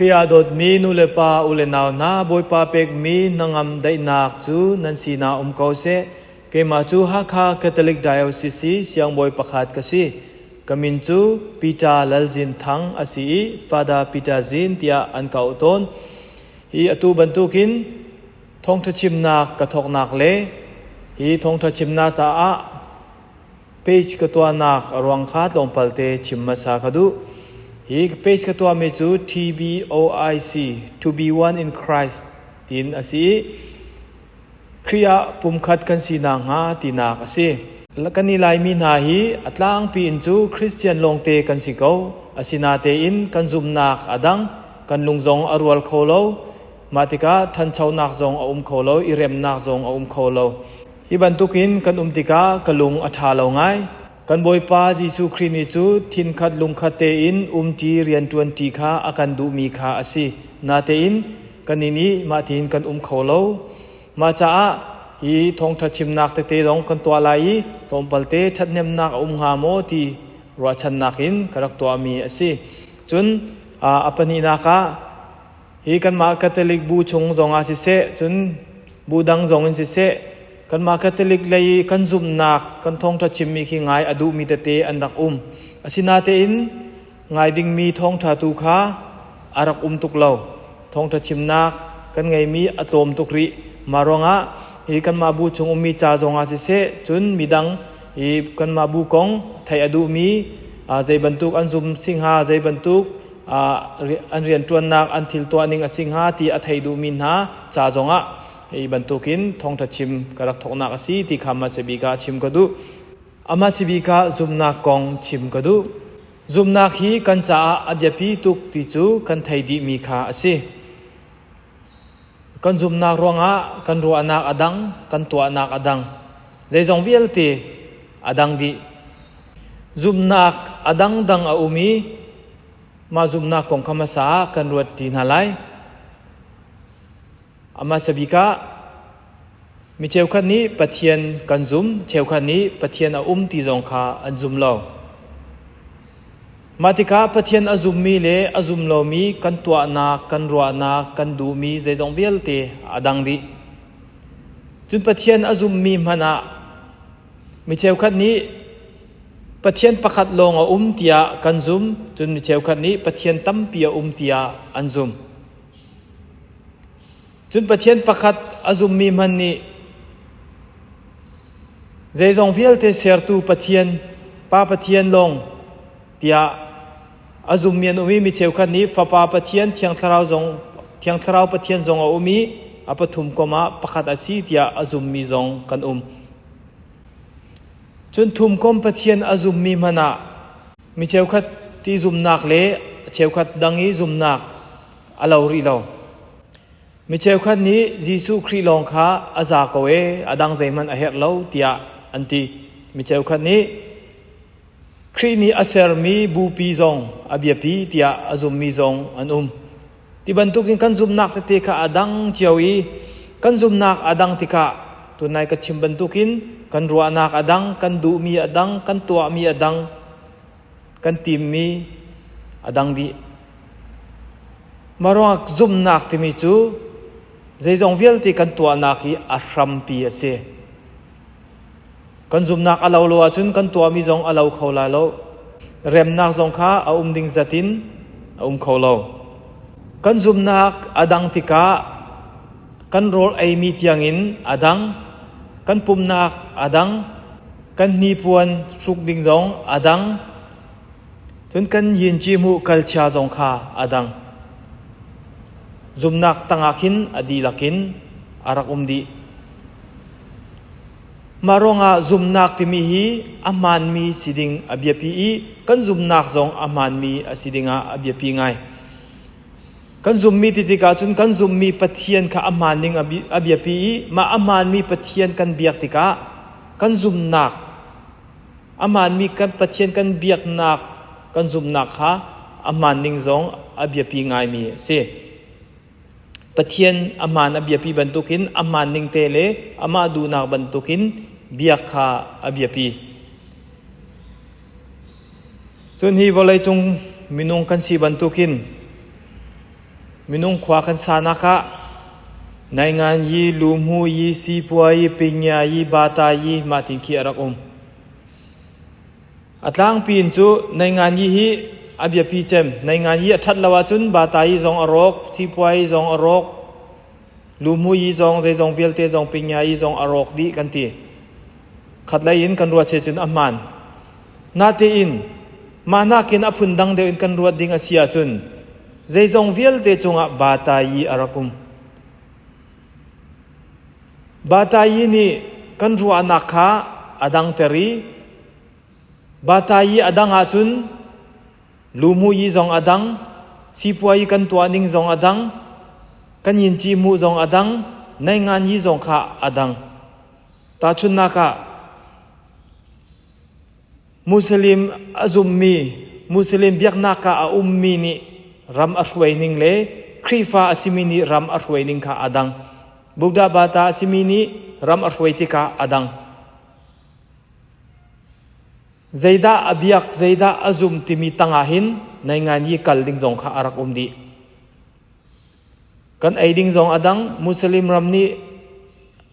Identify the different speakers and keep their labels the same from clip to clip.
Speaker 1: Khrih ah dawtmi nulepa u le nau hna, Bawipa pekmi hnangam daihnak cu nan sinah um ko seh. Keimah cu Hakha Catholic Diocese i siangbawi pakhat ka si. Ka min cu Peter Lal Zin Thang a si i Father Peter Zin tiah an ka auh tawn. Hi atu bantukin thawngṭha chimnak ka thawknak le hi thawngṭha chimnak caah Page ka tuahnak a ruang kha tlawmpal te chim hmasa ka duh. Hi page ka tuahmi cu TBOIC, To Be One in Christ tiin a si i Khrih ah pumkhat kan si nakhnga tinak a si. Kan i Laimi hna hi a tlangpi in cu Christian lawngte kan si ko. Asinatein kan zumhnak a dang, kan lung zong a rual kho lo. Mah tikah ṭhanchonak zong a um kho lo i remnak zong a um kho lo. Hi bantukin kan um tikah ka lung a ṭha lo ngai. Kan Bawipa Jesuh Khrih nih cu thinkhat lungkhat tein umṭi rianṭuanṭi kha a kan duhmi kha a si. Natein kannih nih mahtiin kan um kho lo. Mah caah hi thawngṭha chimnak tete zong kan tuah lai i tlawmpalte ṭhathnemnak a um hnga maw ti ruahchannak in ka rak tuahmi a si. Cun a pahnihnak ah Hi kanmah Catholic bu chung zongah siseh, cun bu dang zong in siseh, kanmah Catholic lei i kan zumhnak, kan thawngṭha chimmi khi ngai a duhmi tete an rak um. Asinatein ngai dingmi thawngṭha tu kha a rak um tuk lo. Thawngṭha chimnak kan ngeimi a tlawm tuk rih. Mah ruangah hi kanmah bu chung ummi ca zongah siseh, cun midang hi kanmah bu kong theih a duhmi zei bantuk an zum si hnga, zei bantuk an rianṭuannak an thil tuahning a si hnga ti a thei duhmi hna ca zongah hi bantukin thawngṭha chim ka rak thawknak a si ti kha hmasabik ah chim ka duh. A hmasabik ah zumhnak kong chim ka duh. Zumhnak hi kan caah a biapi tuk ti cu kan thei dihmi kha a si. Kan zumhnak ruangah kan ruahnak a dang, kan tuahnak a dang. Zeizong vialte a dang dih. Zumhnak a dangdang a um i mah zumhnak kong kha hmasa ah kan ruat ṭi hna lai. A hmasa bik ah mi cheukhat nih Pathian kan zum, cheukhat nih Pathian a um ti zong kha an zum lo. Mah tikah Pathian a zummi le a zum lomi kan tuahnak, kan ruahnak, kan duhmi zeizong vialte a dang dih. Cun Pathian a zummi hmanh ah mi cheukhat nih Pathian pakhat lawng a um tiah kan zum, cun mi cheukhat nih Pathian tampi a um tiah an zum. Cun Pathian pakhat a zummi hmanh nih zeizong vialte sertu Pathian, Pa Pathian lawng tiah a zummi an um i mi cheukhat nih Fapa Pathian, Thiang Thlarau zong Thiang Thlarau Pathian zong a um i a pathum kom ah pakhat a si tiah a zummi zong kan um. Cun thumkom Pathian a zummi hmanh ah mi cheukhat ti zumnak le cheukhat dang i zumnak a lo rih lo. Mi cheukhat nih Jesuh Khrih lawng kha a za ko e, a dang zeihmanh a herh lo tiah an ti. Mi cheukhat nih Khrih nih a sermi bupi zong a biapi tiah a zummi zong an um. Ti bantukin kan zumhnak tete kha a dang cio i kan zumhnak a dang tikah tunai ka chim bantukin kan ruahnak a dang, kan duhmi a dang, kan tuahmi a dang, kan timmi a dang dih. Mah ruangah zumhnak timi cu zeizong vialte kan tuahnak hi a hrampi a si. Kan zumhnak a lo lo ahcun kan tuahmi zong a lo kho lai lo. Remnak zong kha a um ding zat in a um kho lo. Kan zumhnak a dang tikah kan rawl eimi tiangin a dang, kan pumnak a dang, kan hnipuan hruk ding zong a dang, Cun kan yinci hmuh kalchia zong kha a dang. Zumnak tangah khin a dihlak in a rak um dih. Mah ruangah zumnak timi hi a hmaanmi si ding a biapi i kan zumnak zong a hmaanmi a si dingah a biapi ngai. Kan zummi ti tikah cun kan zummi Pathian kha a hmaan ding a biapi i mah a hmaanmi Pathian kan biak tikah kan zumnak A hmaanmi kan Pathian kan biaknak, kan zumhnak kha a hmaan ning zong a biapi ngaimi a si. Pathian a hmaan a biapi bantukin a hmaan ning te le amah duhnak bantukin biak kha a biapi. Cun hi vawleicung minung kan si bantukin. Minung khua kan sanak ah naingan yi, luhmu yi, sipua yi, pingya yi, bata yi mah tin khi a rak um. A tlangpi in cu naingan yi hi a biapi cem. Naingan yi a ṭhat lo ahcun bata yi zong a rawk, sipua yi zong a rawk, luhmu yi zong zeizong vialte zong pingya yi zong a rawk dih kan ti. Khatlei in kan ruat se cun a hmaan. Natein mah nakin a phun dang deuh in kan ruat ding a si ahcun zeizong vialte cungah batayi a rak um. Batayi nih kan ruahnak kha a dangter i batayi a dang ahcun lumuyi zong a dang, sipuayi kan tuah ning zong a dang, kan yinci hmuh zong a dang, nainganyi zong kha a dang. Tahchunhnak ah, Muslim a zummi, Muslim biaknak ah a ummi nih ram a hruai ning le Khrihfa a simi nih ram a hruai ning kha a dang. Buddha Bata a simi nih ram a hruai tikah a dang. Zeidah a biak, zeidah a zum timi tangah hin nai yi kal ding zong kha a rak um dih. Kan ei ding zong a dang. Muslim ram nih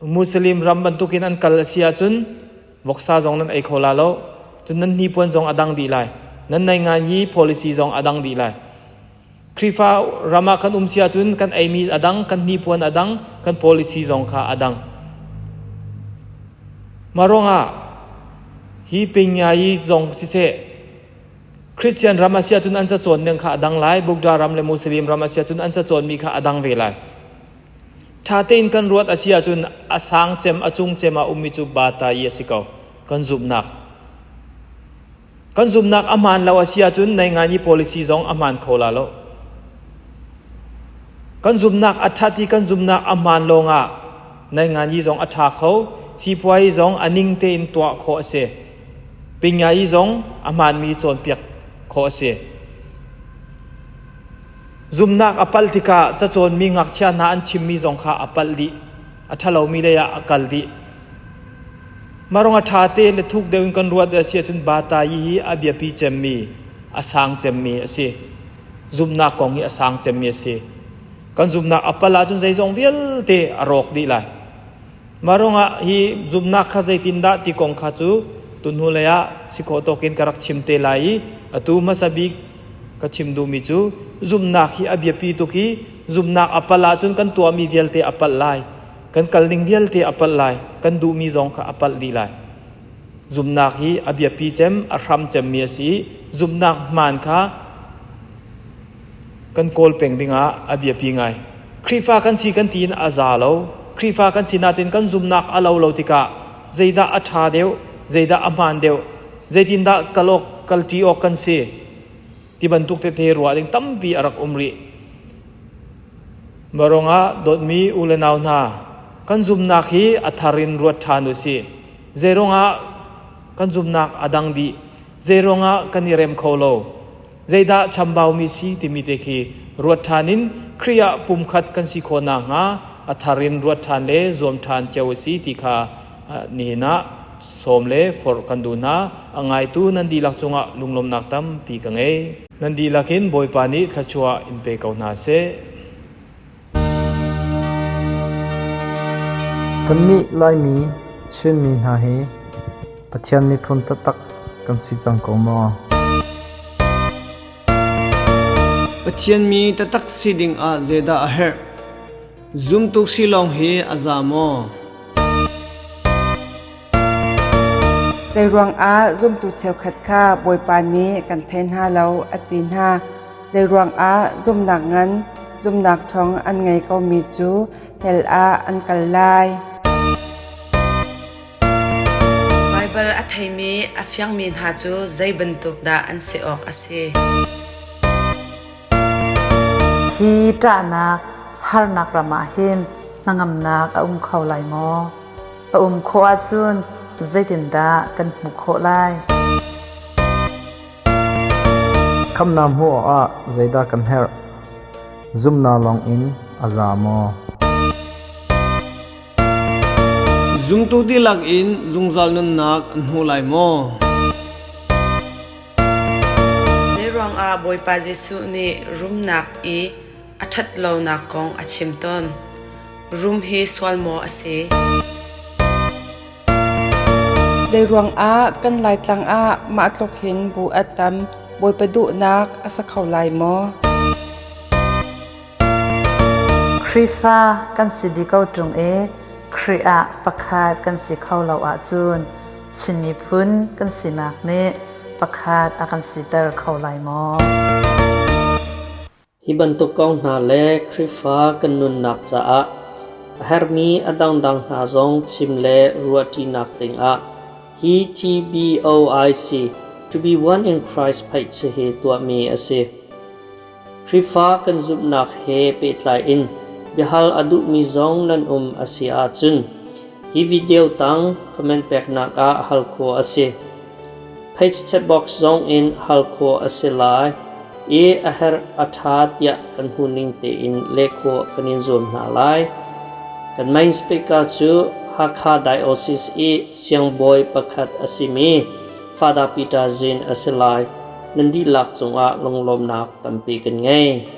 Speaker 1: Muslim ram bantukin an kal a si ahcun voksa zong nan ei kho la lo. Cun nan hnipuan zong a dang dih lai. Nan nai policy zong a dang dih lai. Khrihfa ram ah kan um si ahcun kan eimi a dang, kan hnipuan a dang, kan policy zong kha a dang. Mah ruangah hi pingyai zong siseh Christian ram a si ahcun an cacawn ning kha a dang lai, Buddha ram le Muslim ram a si ahcun an cacawnmi kha a dang ve lai. Ṭha tein kan ruat a si ahcun a sang cem, a cung cem ah ummi cu bata i a si ko. Kan zumhnak. Kan zumhnak a hmaan lo a si ahcun nainganyi policy zong a hmaan kho la lo. Kan zumhnak a ṭhat i kan zumhnak a hmaan lawngah nainganyi zong a ṭha kho, sipuai zong a ning tein tuah khawh a si. Pingai zong a hmaanmi cawnpiak khawh a si. Zumnak a palh tikah cacawnmi ngakchia hna an chimmi zong kha a palh dih. A ṭhalomi lei ah a kal dih. Mah ruangah ṭha te le thuk deuh in kan ruat a si ahcun bata yi hi a biapi cemmi, a sang cemmi a si. Zumnak kong hi a sang cemmi a si. Kan zumnak a palh ahcun zeizong vialte a rawk dih lai. Mah ruangah hi zumhnak kha zeitindah ti kong kha cu tunhnulei ah si khawh tawkin ka rak chim te lai i atu hmasa bik ka chim duhmi cu zumhnak hi a biapi tuk i zumhnak a palh ahcun kan tuahmi vialte a palh lai, kan kalning vialte a palh lai, kan duhmi zong kha a palh dih lai. Zumhnak hi a biapi cem, a hram cemmi a si i zumhnak hmaan kha kan kawl peng dingah a biapi ngai. Khrihfa kan si kan ti in a za lo. Khrihfa kan si natin kan zumnak a lo lo tikah zeidah a ṭha deuh, zeidah a hmaan deuh, zeitindah kal awk, kalṭi awk kan si ti bantuk tete ruah ding tampi a rak um rih. Marong ah dawtmi u le nau hna, kan zumnak hi a thar in ruat ṭhan u sih. Zeiruangah kan zumnak a dang dih? Zeiruangah kan i rem kho lo? Zeidah chambaumi si timi te khi ruat ṭhan in Khrih ah pumkhat kan si khawh nakhnga a thar in ruat ṭhan le zuam ṭhan cio a si ti kha nihin ah sawm le forh kan duh hna. A ngaitu nan dihlak cungah lunglawmhnak tampi ka ngei. Nan dihlak in Bawipa nih thluachuah in pe ko hna seh.
Speaker 2: Kannih Laimi, Chinmi hna hi Pathian miphun taktak kan si cang ko maw?
Speaker 3: Pathian mi taktak si dingah zeidah a herh? Zumtuk si lawng hi a za maw?
Speaker 4: Zeiruangah zumtu cheukhat kha Bawipa nih kan thei hna lo a ti hna. Zeiruangah zumhnak ngan, zumhnak ṭhawng an ngei komi cu hell ah an kal lai.
Speaker 5: Baibal a theimi a fiangmi hna cu zei bantuk dah an si awk a si?
Speaker 6: Hi ṭahnak harnak ram ah hin hnangamnak a um kho lai maw? A um khawh ahcun zeitindah kan hmuh khawh lai?
Speaker 2: Khamnak hmuh awkah zeidah kan herh? Zumhnak lawngin a za maw?
Speaker 3: Zumtu dihlak in zungzal nunnak an hmu lai maw?
Speaker 5: Zeiruangah Bawipa Jesuh nih rumnak i A ṭhat lonak kong a chim tawn. Rum hi sual maw a si?
Speaker 4: Zeiruang ah kan Laitlang ah mah tluk hin bu a tam Bawipa duhnak a sa kho lai maw?
Speaker 6: Khrihfa kan si dih ko ṭung i Khrih ah pakhat kan si kho lo ahcun Chin miphun kan sinak nih pakhat a kan siter kho lai maw?
Speaker 7: Hi bantuk kong hna le Khrihfa kan nunnak caah a herhmi a dangdang hna zong chim le ruahṭinak dingah hi TBOIC To Be One in Christ phaihchia hi tuahmi a si. Khrihfa kan zumhnak he pehtlai in biahal a duhmi zong nan um a si ahcun hi video tang comment peknak ah hal khawh a si. Page chat box zong in hal khawh a si lai i a herh a ṭha tiah kan hmuhning tein leh khawh kan in zuam hna lai. Kan main speaker cu Hakha Diocese i siangbawi pakhat a simi Father Peter Zin a si lai. Nan dihlak cungah lunglawmnak tampi kan ngei.